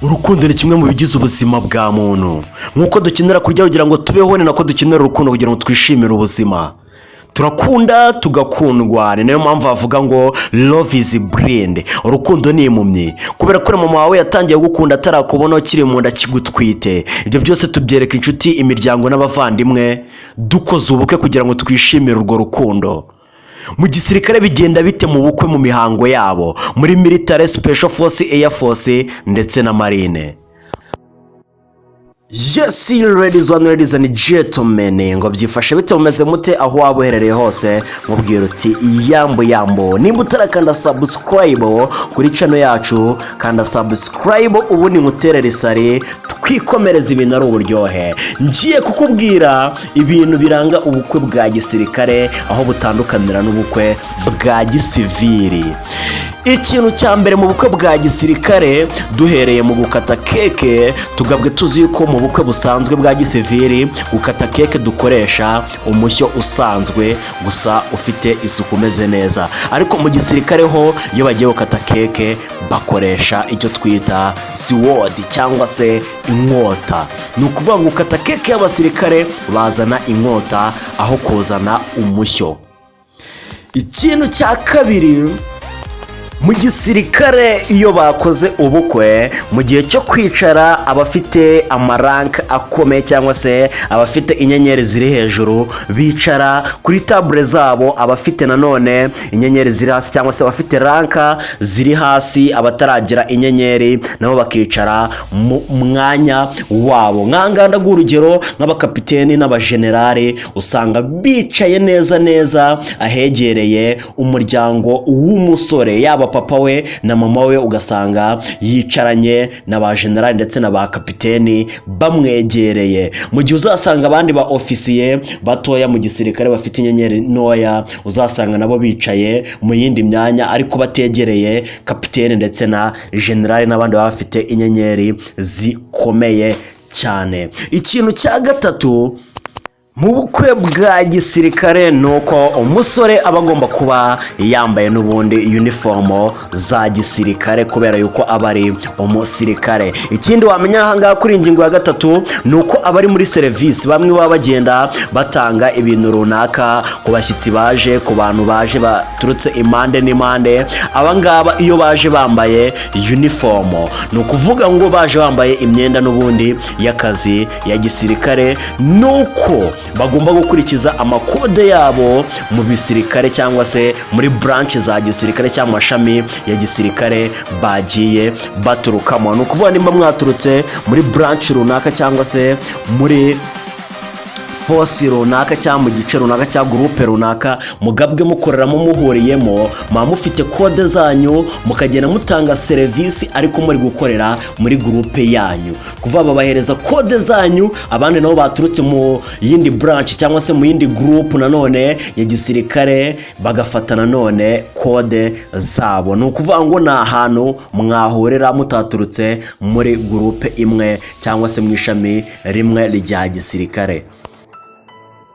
Urukundo ni kimwe mu bigize ubuzima bwa muntu. Nk'uko dukenera kurya kugira ngo tubeho, ni nako dukenera urukundo kugira ngo twishimire ubuzima. Turakunda, tugakundwa. Ni nayo mpamvu bavuga ngo "Love is blind", urukundo ni impumyi, kubera ko na mama wawe yatangiye gukunda atarakubona, ukiri mu nda kigutwite. Ibyo byose tubyereka inshuti, imiryango n'abavandimwe dukoze ubukwe kugira ngo twishimire urwo rukundo. Mu gisirikare bigenda bite mu bukwe, mu mihango yabo muri military, special force, air force ndetse na marine? Yes, ladies and ladies and gentlemen, ngo byifashe bite? Mumeze mute aho waba uherereye hose? Mubwira uti yambo yambo. Nimba utarakanda subscribe kuri channel yacu, kanda subscribe ubundi nkuterere isari, twikomereza ibintu ari uburyohe. Ngiye kukubwira ibintu biranga ubukwe bwa gisirikare, aho butandukanira n'ubukwe bwa gisivili. Ikintu cya mbere mu bukwe bwa gisirikare, duhereye mu gukata keke, tugabwe tuzi yuko mu bukwe busanzwe bwa gisivili gukata keke dukoresha umushyo usanzwe gusa ufite isuku, umeze neza. Ariko mu gisirikare ho, iyo bagiye gukata keke bakoresha icyo twita sword cyangwa se inkota. Ni ukuvuga ngo gukata keke y'abasirikare bazana inkota aho kuzana umushyo. Ikintu cya kabiri, mu gisirikare iyo bakoze ubukwe, mu gihe cyo kwicara, abafite amarank akomeye cyangwa se abafite inyenyeri ziri hejuru bicara kuri table zabo. Abafite nanone inyenyeri ziri hasi cyangwa se abafite rank ziri hasi, abataragira inyenyeri, nabo bakicara mu mwanya wabo. Nk'ahangaha ndaguha urugero nk'abakapiteni n'abajenerali, usanga bicaye neza neza ahegereye umuryango w'umusore, yaba papa we na mama we, ugasanga yicaranye na ba generali ndetse na ba kapiteni bamwegereye, mu gihe uzasanga abandi ba ofisiye batoya mu gisirikare bafite inyenyeri ntoya, uzasanga nabo bicaye mu yindi myanya ariko bategereye kapiteni ndetse na generali n'abandi baba bafite inyenyeri zikomeye cyane. Ikintu cya gatatu mu bukwe bwa gisirikare ni uko umusore aba agomba kuba yambaye n'ubundi uniform za gisirikare, kubera yuko aba ari umusirikare. Ikindi wamenya aha ngaha kuri iyi ngingo ya gatatu ni uko abari muri serivisi bamwe baba bagenda batanga ibintu runaka ku bashyitsi baje, ku bantu baje baturutse impande n'impande. Aba ngaba iyo baje bambaye uniform, ni ukuvuga ngo baje bambaye imyenda n'ubundi y'akazi ya gisirikare, ni uko bagomba gukurikiza amakode yabo mu bisirikare cyangwa se muri branch za gisirikare cyangwa amashami ya gisirikare bagiye baturukamo. Ni ukuvuga nimba mwaturutse muri branch runaka cyangwa se muri force runaka cyangwa mu gice runaka cyangwa groupe runaka mugabwe mukoreramo, muhuriyemo, muba mufite code zanyu, mukagenda mutanga serivisi ariko muri gukorera muri groupe yanyu. Kuva babahereza code zanyu, abandi nabo baturutse mu yindi branch cyangwa se mu yindi groupe nanone ya gisirikare bagafata nanone code zabo. Ni ukuvuga ngo ni ahantu mwahurira mutaturutse muri groupe imwe cyangwa se mu ishami rimwe rya gisirikare.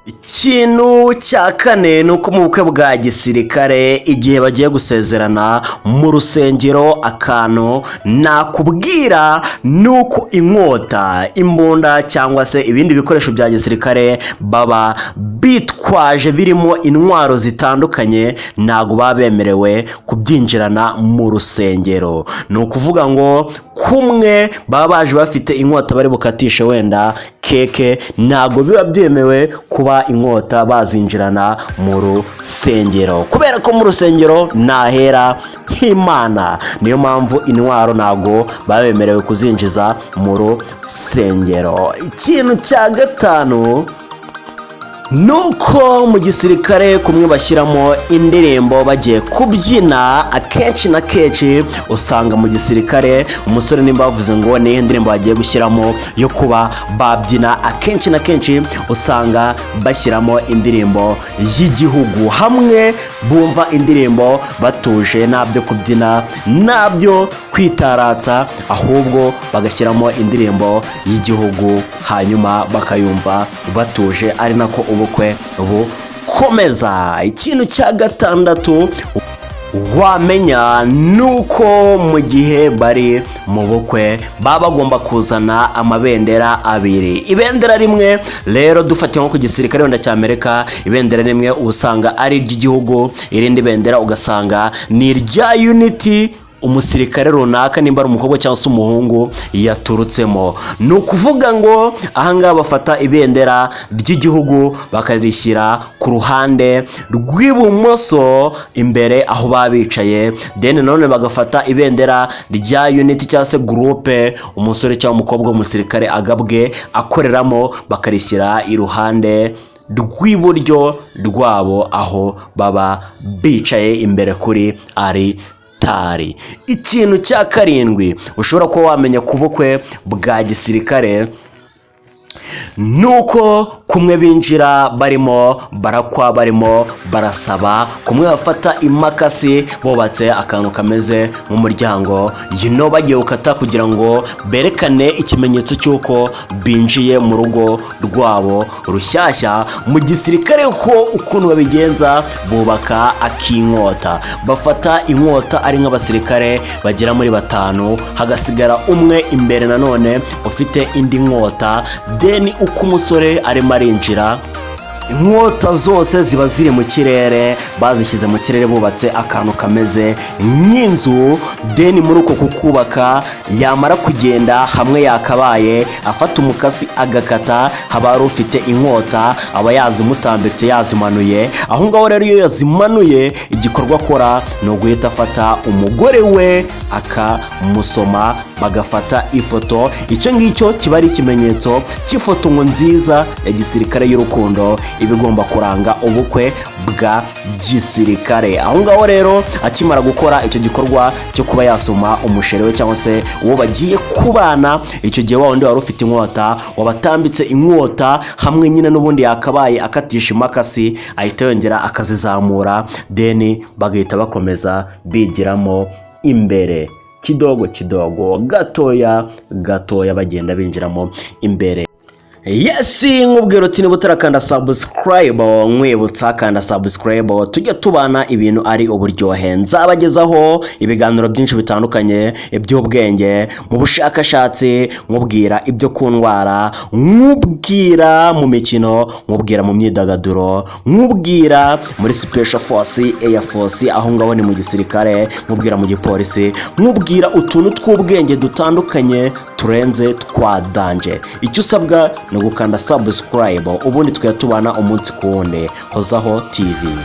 Ikintu cya kane ni uko mu bukwe bwa gisirikare, igihe bagiye gusezerana mu rusengero, akantu nakubwira ni uko inkota, imbunda cyangwa se ibindi bikoresho bya gisirikare baba bitwaje birimo intwaro zitandukanye, ntabwo baba bemerewe kubyinjirana mu rusengero. Ni ukuvuga ngo kumwe baba baje bafite inkota bari bukatishe wenda keke, ntabwo biba byemewe kuba inkota bazinjirana mu rusengero, kubera ko mu rusengero nahera h'Imana. Niyo mpamvu intwaro ntabwo baba bemerewe kuzinjiza mu rusengero. Ikintu cya gatanu nuko mu gisirikare kumwe bashyiramo indirimbo bagiye kubyina, akenshi na kenshi usanga mu gisirikare umusore nimba bavuze ngo niyo ndirimbo bagiye gushyiramo yo kuba babyina, akenshi na kenshi usanga bashyiramo indirimbo y'igihugu, hamwe bumva indirimbo batuje, nta byo kubyina, nta byo kwitaratsa, ahubwo bagashyiramo indirimbo y'igihugu, hanyuma bakayumva batuje, ari nako ubukwe bukomeza. Ikintu cya gatandatu Wamenya ni uko mu gihe bari mu bukwe baba bagomba kuzana amabendera abiri. Ibendera rimwe rero, dufatiye nko ku gisirikare wenda cya Amerika, ibendera rimwe usanga ari iry'igihugu, irindi bendera ugasanga ni irya unit umusirikare runaka, nimba ari umukobwa cyangwa se umuhungu, yaturutsemo. Ni ukuvuga ngo ahangaha bafata ibendera ry'igihugu bakarishyira ku ruhande rw'ibumoso imbere aho baba bicaye, then nanone bagafata ibendera rya unit cyangwa se groupe umusore cyangwa umukobwa w'umusirikare agabwe akoreramo, bakarishyira iruhande rw'iburyo rwabo aho baba bicaye imbere kuri alitari. Ikintu cya karindwi ushobora kuba wamenya ku bukwe bwa gisirikare ni uko kumwe binjira barimo barakwa, barimo barasaba, kumwe bafata imakasi bubatse akantu kameze nk'umuryango bagiye gukata kugira ngo berekane ikimenyetso cy'uko binjiye mu rugo rwabo rushyashya. Mu gisirikare ho ukuntu babigenza, bubaka ak'inkota, bafata inkota ari nk'abasirikare bagera muri batanu, hagasigara umwe imbere nanone ufite indi nkota. Then uko umusore arimo arinjira, inkota zose ziba ziri mu kirere, bazishyize mu kirere, bubatse akantu kameze nk'inzu. Then muri uko kukubaka, yamara kugenda hamwe yakabaye afata umukasi agakata, haba hari ufite inkota aba yazimutambitse, yazimanuye aho ngaho. Rero iyo yazimanuye, igikorwa akora ni uguhita afata umugore we akamusoma, bagafata ifoto. Icyo ngicyo kiba ari ikimenyetso cy'ifoto ngo nziza ya gisirikare y'urukundo iba igomba kuranga ubukwe bwa gisirikare. Aho ngaho rero, akimara gukora icyo gikorwa cyo kuba yasoma umusheri we cyangwa se uwo bagiye kubana, icyo gihe wa wundi wari ufite inkota wabatambitse inkota hamwe nyine n'ubundi yakabaye akatisha imakasi, ahita yongera akazizamura, then bagahita bakomeza bigiramo imbere kidogo kidogo, gatoya gatoya, bagenda binjiramo imbere. Yes, nkubwira uti niba utarakanda subscribe, nkwibutsa kanda subscribe, tujye tubana, ibintu ari uburyohe. Nzabagezaho ibiganiro byinshi bitandukanye iby'ubwenge mu bushakashatsi, nkubwira ibyo ku ndwara, nkubwira mu mikino, nkubwira mu myidagaduro, nkubwira muri special force, air force, aho ngaho ni mu gisirikare, nkubwira mu gipolisi, nkubwira utuntu tw'ubwenge dutandukanye turenze twa danger. Icyo usabwa ni ugukanda subscribe, ubundi tukajya tubana umunsi ku wundi. Hozaho TV.